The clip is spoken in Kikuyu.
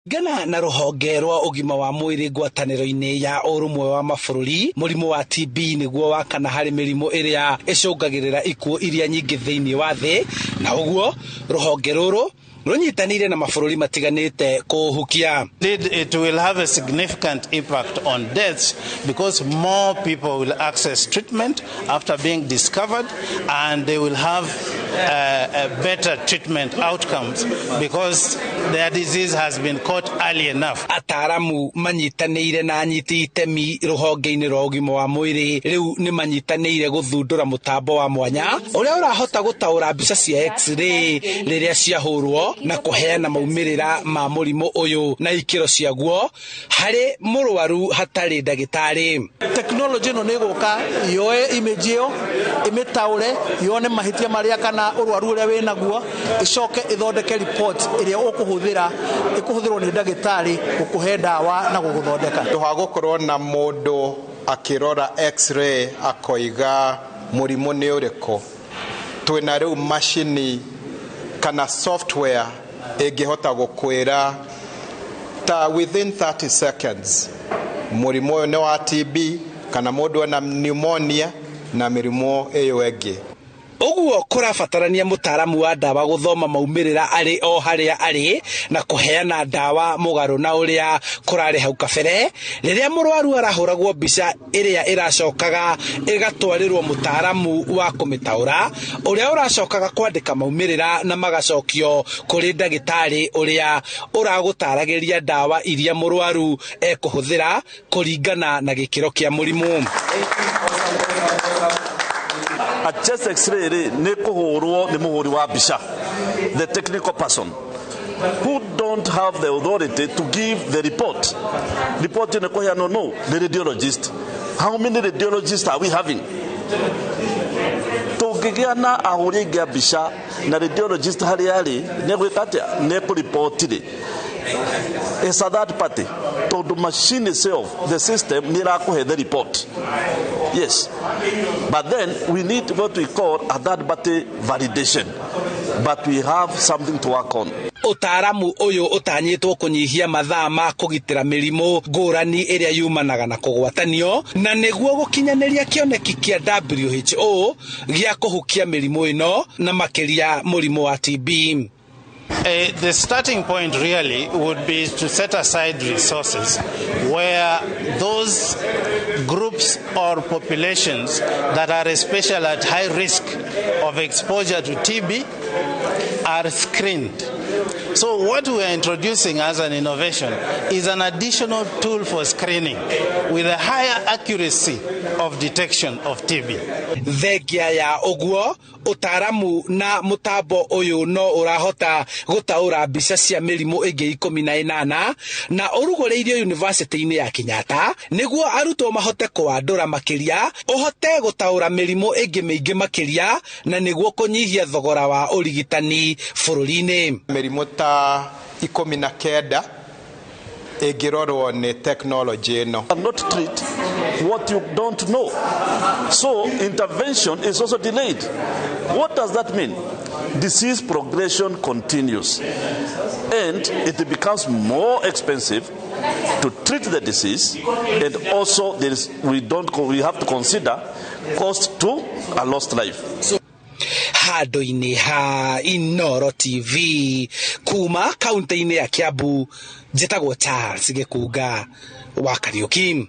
Kũringana na rũhonge rwa ũgima wa mwĩrĩ ngwatanĩro-inĩ ya ũrũmwe wa mabũrũri, mũrimũ wa TB nĩguo wa kana harĩ mĩrimũ ĩrĩa ĩcũngagĩrĩra ikuũ iria nyingĩ thĩinĩ wa thĩ, na ũguo rũhonge rũrũ rũnyitanĩire na mabũrũri matiganĩte kũũhukia. Indeed, it will have a significant impact on deaths because more people will access treatment after being discovered, and they will have better treatment outcomes because their disease has been caught early enough. Ataramu manyitanĩire na anyiti itemi rũhonge-inĩ rwa ũgima wa mwĩrĩ rĩu nĩ manyitanĩire gũthundũra mũtambo wa mwanya ũrĩa ũrahota gũtaũra mbica cia X-ray rĩrĩa ciahũrwo na kũheana maumĩrĩra ma mũrimũ ũyũ na ikĩro ciaguo harĩ mũrwaru hatarĩ ndagĩtarĩ. Tekinoronjĩ ĩno nĩ ĩgũka yoe image ĩyo, ĩmĩtaũre, yone mahĩtia marĩa kana ũrwaru ũrĩa wĩ naguo, ĩcoke ĩthondeke report ĩrĩa ũkũhũthĩra, ĩkũhũthĩrwo nĩ ndagĩtarĩ gũkũhe ndawa na gũgũthondeka. Handũ ha gũkorwo na mũndũ akĩrora X-ray akoiga mũrimũ nĩ ũrĩkũ, twĩna rĩu macini kana software ĩngĩhota gũkwĩra ta within 30 seconds mũrimũ ũyũ nĩ wa TB kana mũndũ ena pneumonia na mĩrimũ ĩyo ĩngĩ. Ũguo kũrabatarania mũtaaramu wa ndawa gũthoma maumĩrĩra arĩ o harĩa arĩ na kũheana ndawa mũgarũ na ũrĩa kũrarĩ hau kabere rĩrĩa mũrwaru arahũragwo mbica ĩrĩa ĩracokaga ĩgatwarĩrwo mũtaaramu wa kũmĩtaũra ũrĩa ũracokaga kwandĩka maumĩrĩra na magacokio kũrĩ ndagĩtarĩ ũrĩa ũragũtaragĩria ndawa iria mũrwaru ekũhũthĩra kũringana na gĩkĩro kĩa mũrimũ. A chest X-ray rĩ nĩ kũhũrwo nĩ mũhũri wa mbica, the technical person who don't have the authority to give the report. Report ĩno kũheanwo no the radiologist. How many radiologists are we having? Tũngĩgĩa na ahũri aingĩ a mbica na radiologist harĩa arĩ, nĩ egwĩka atĩa? Nĩ ekũripoti rĩ. It's a third party tondũ machine itself, the system, nĩ ĩrakũhe the report, yes, but then we need what we call a third party validation, but we have something to work on. Ũtaaramu ũyũ ũtanyĩtwo kũnyihia mathaa ma kũgitĩra mĩrimũ ngũrani ĩrĩa yumanaga na kũgwatanio, na nĩguo gũkinyanĩria kĩoneki kĩa WHO gĩa kũhukia mĩrimũ ĩno na makĩria mũrimũ wa TB. The starting point really would be to set aside resources where those groups or populations that are especially at high risk of exposure to TB are screened. So what we are introducing as an innovation is an additional tool for screening with a higher accuracy of detection of TB. Thengia ya ũguo, ũtaaramu na mũtambo ũyũ no ũrahota gũtaũra mbica cia mĩrimũ ĩngĩ 18 na ũrugũrĩirio yunivasĩtĩ-inĩ ya Kenyatta nĩguo arutwo mahote kũwandũra makĩria, ũhote gũtaũra mĩrimũ ĩngĩ mĩingĩ makĩria na nĩguo kũnyihia thogora wa ũrigitani bũrũri-inĩ. Mĩrimũ ta 19 ĩngĩrorwo nĩ technology ĩno. Cannot treat what you don't know. So intervention is also delayed. What does that mean? Disease progression continues and it becomes more expensive to treat the disease, and also there is, we don't we have to consider cost to a lost life. Handũ-inĩ ha Inoro TV kuma kaunti-inĩ ya Kiambu, njĩtagwo Charles Gĩkunga wa Kariũki.